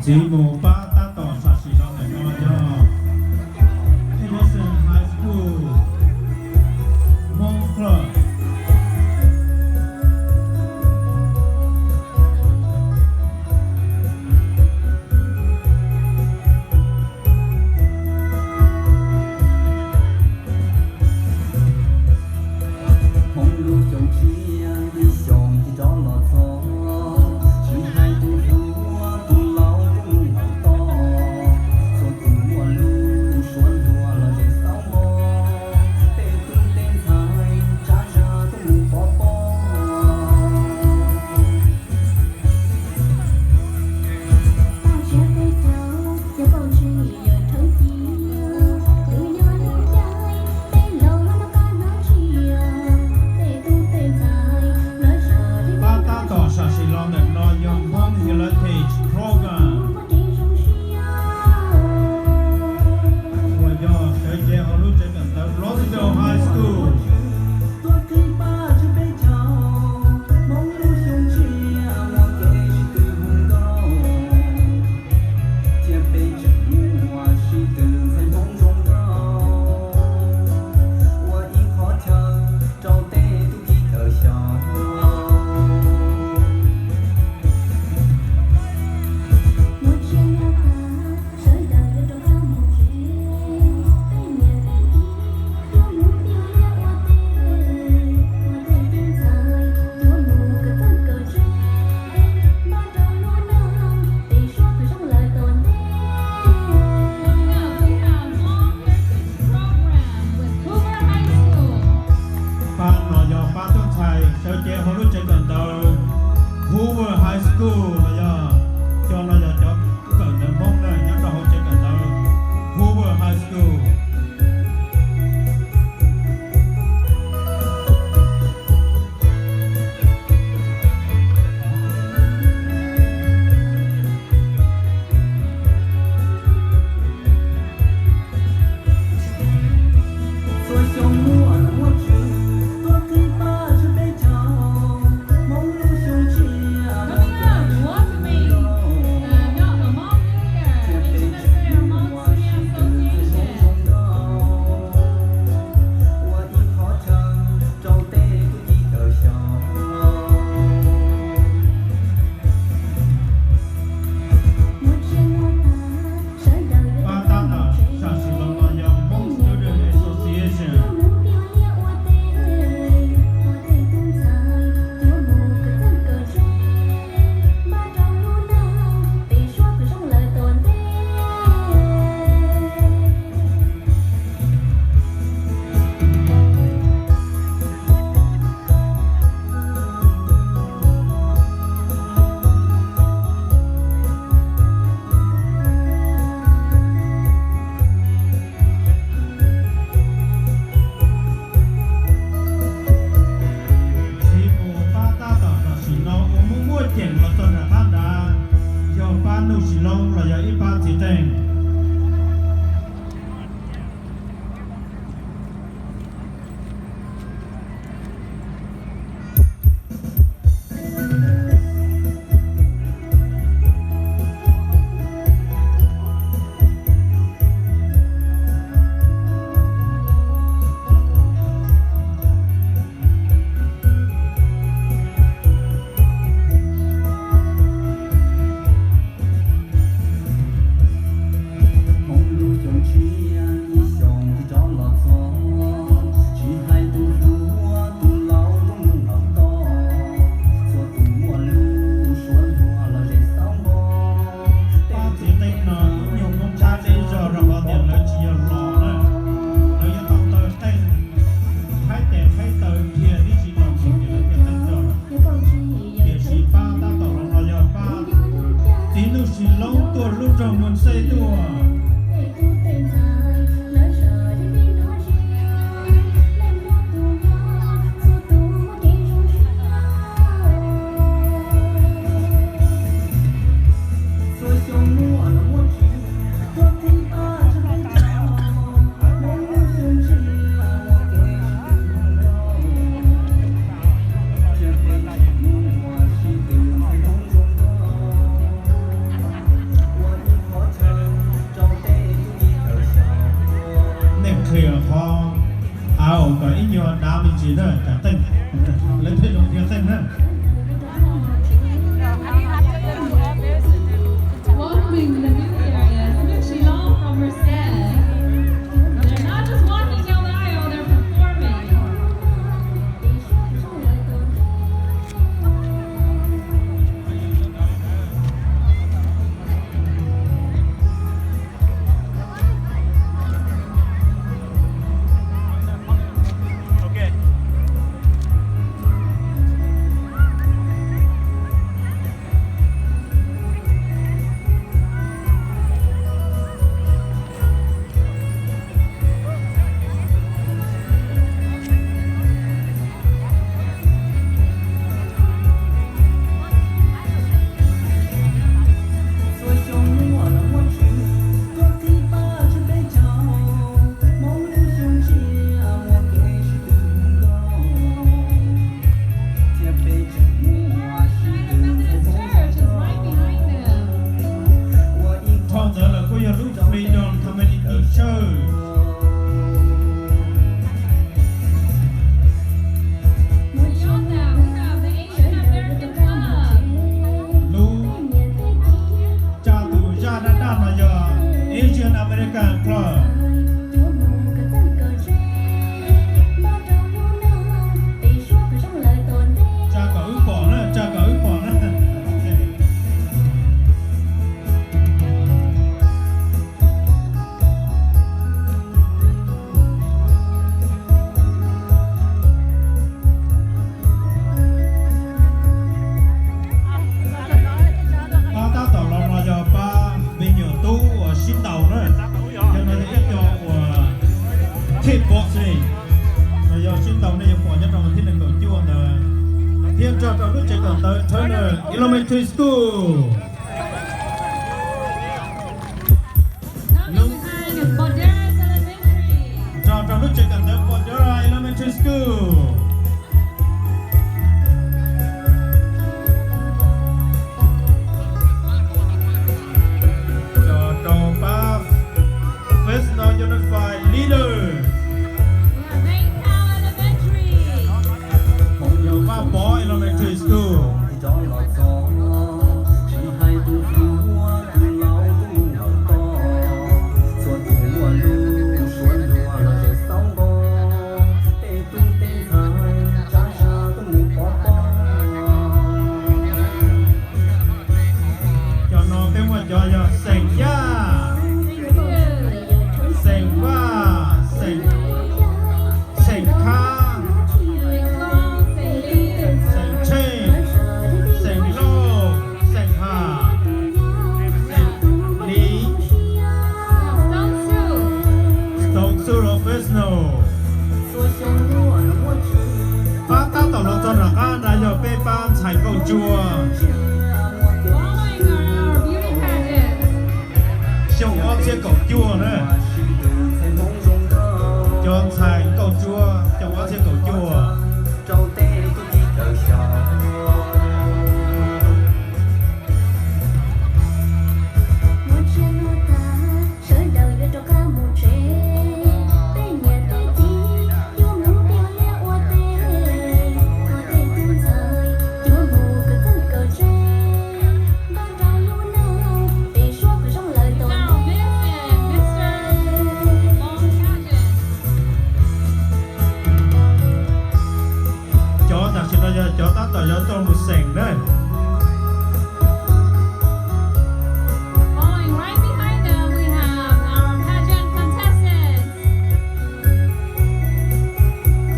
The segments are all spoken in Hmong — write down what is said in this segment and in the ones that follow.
Txiv mus pab tab tom sam sim los ntawm no yog Anderson High School, Hmoob Club. Hmoob lub xyoo tshiab ib xyoos tig rov los txog, tsis hais tus hluas tus laus tuaj mus haus toj, txhua tus muaj lub suab hluas los zeem xauv mog, tej tub tej ntxhais tsav zag tuaj mus pov pob. Paj tshiab peb caug, yog koj ntshe yawm rhawv cia, yus yog neeg cai, peb laus hlob noj qab hnav tshiab, tej tub tej ntxhais lawv zam li pab tab tom sam sim los ntawm no yog Hmoob Heritage Program, uas yog sawv cev hauv lub tsev kawm ntawv Roseville High School. Tuaj qhib paj tshiab peb caug, Hmoob lub xyoo tshiab muaj kev sib tw hu nkauj, thiab peb tseem muaj sib tw ntxhais Hmoob zoo nkauj, ua ib qhov chaw rau tej tub ki kawm xyom. Muab tshia nyob tas, sawv daws yuav rov qab mus tsev, tej niam tej txiv yuav mus tiag liaj ua teb, ua tej tub ntxhais yuav mus kawm txawj kawm tse, npaj rau lub neej pem suab kws zoo lawm tom ntej. Pab no yog pab tub ntxhais sawv cev hauv lub tsev kawm ntawv Hoover High School los yog, cov no yog cov kawm ntawv Hmoob na nyob rau hauv tsev kawm ntawv Hoover High School. Txhua xyoo muaj nom muaj tswv tuaj qhib paj tshiab peb caug, Hmoob lub xyoo tshiab muaj kev sib hlub, thiab peb tseem muaj sib tw ntxhais Hmoob zoo nkauj, ua ib qhov chaw rau tej tub ki kawm xyom. Pab tab tom sam sim los no yog Hmoob Student Association. Txiv mus pab tab tom tam sim no uas muaj muaj ceem los txog nram qab nrad yog pab Nuj Sis Loob los yog ib pab txiv qeej. Ib nyuag dav me ntsis na, cov qeej, lawv thiaj zoo thiab qeej na. Welcoming the new areas, Mitchie Long from Merced. They're not just walking down the aisle, they're performing. Dhau ntawd lawm kuj yog lub Freedom Community Church. Lub tsa tus zaj daj daj no yog Asian American Club. Tsa kom wb pom na, tsa kom wb pom na. Pab tab tom los no yog pab me nyuam tub uas sib ntaus na, yog no yog ib co uas kickboxing, los yog sib ntaus nej yuav pom nyob rau vas thib nees nkaum cuaj ntawd, thiab nrog rau lub tsev kawm ntawv Turner Elementary School. Nrog rau lub tsev kawm ntawv Cordero Elementary School. Nrog rau pab Fresno Unified Leaders. Yog Vaj Pov Elementary School. Cov no peb muaj cov yog xeem Yaj, xeem Vaj, xeem, xeem Khab, xeem Tsheej, xeem Lauj, xeem Ham, xeem Liv, Stone Soup Fresno. Pab tab tom los txog nram qab ntawd yog peb pab ntxhais nkauj ntsuab xyoo ob txhiab kaum cuaj na. Cov ntxhais nkauj ntsuab xyoo ob txhiab kaum cuaj. Cov tam sim no yog cov tab tom yuav tuaj mus xeem na.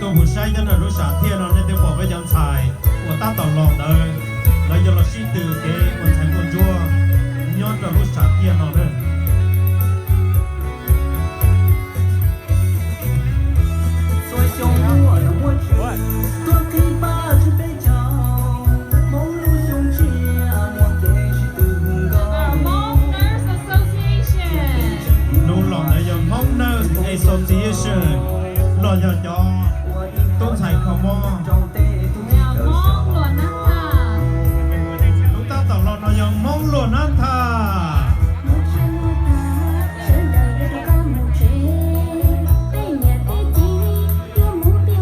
Tuaj mus saib nyob rau lub sam thiaj no nej twb pom peb cov ntxhais uas tab tom los ntawd, lawv yuav los sib tw kev ua ntxhais nkauj ntsuab nyob rau lub sam thiaj no na. Nus los ntawd yog Hmoob Nurse Association, los yog cov tub ntxhais kho mob. Tus tab tom los no yog Hmoob Luag Nab Thaj. Sawv daws yuav rov qab mus tsev, peb niam peb txiv yuav mus pib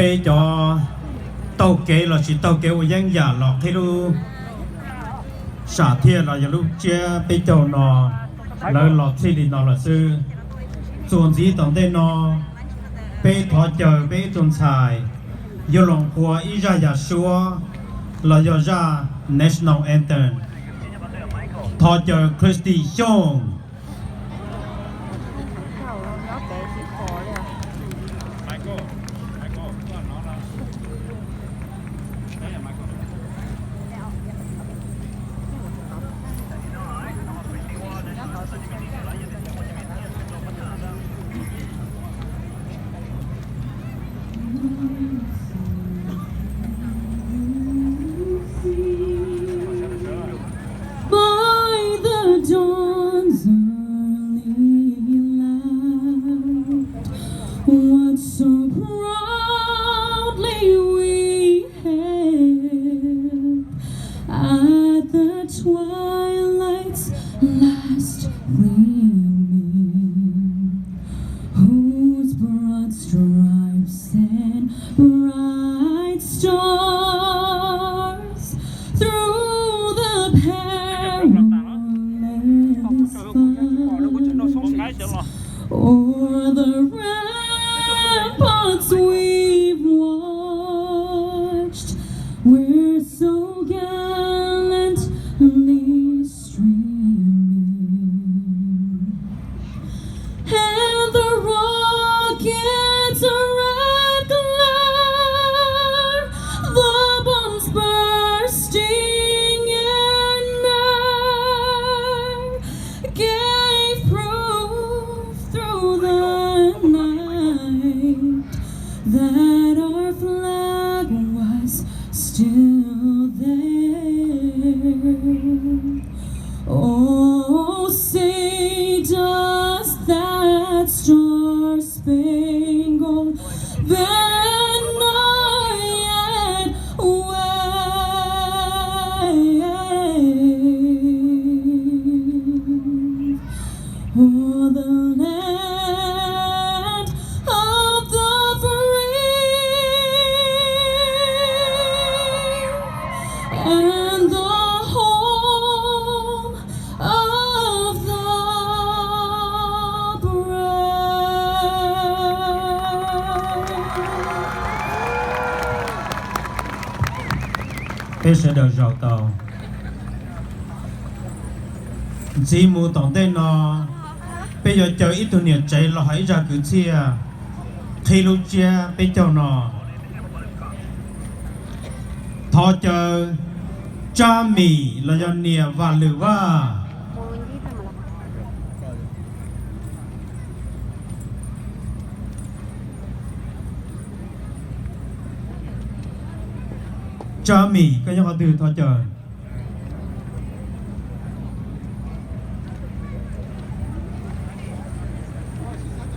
Peb cov taug kev los sis taug kev ua yeeb yam los qhib lub sam thiaj los yog lub tsiab peb caug no, lawv los txhij li no lawm xwb. Txuas ntxiv tom ntej no, peb thov caw peb ib tug ntxhais yuav los qhuas ib zaj yam suab los yog zaj national anthem. Thov caw Christy Xyooj. By the dawn's early light, what so proudly we hailed at the twilight's last gleaming, whose broad stripes send bright stars through the perilous fight. O'er the ramparts we've watched, where so gallantly streaming, and the rocket's red glare, the bombs bursting in air, gave proof through the night that our flag was still there. Oh, say does that star-spangled banner yet wave o'er the land of the free and the home of the brave. Peb sawv daws zaum tau. Ntxiv mus tom ntej no, peb yuav caw ib tug niam tsev los hais ib zaj kwv txhiaj qhib lub tsiab peb caug no. Thov caw Tsab Mim los yog niam Vam Lwm Vaj. Tsab Mim, koj nyob qhov twg thov caw?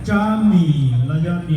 Tsab Mim los yog niam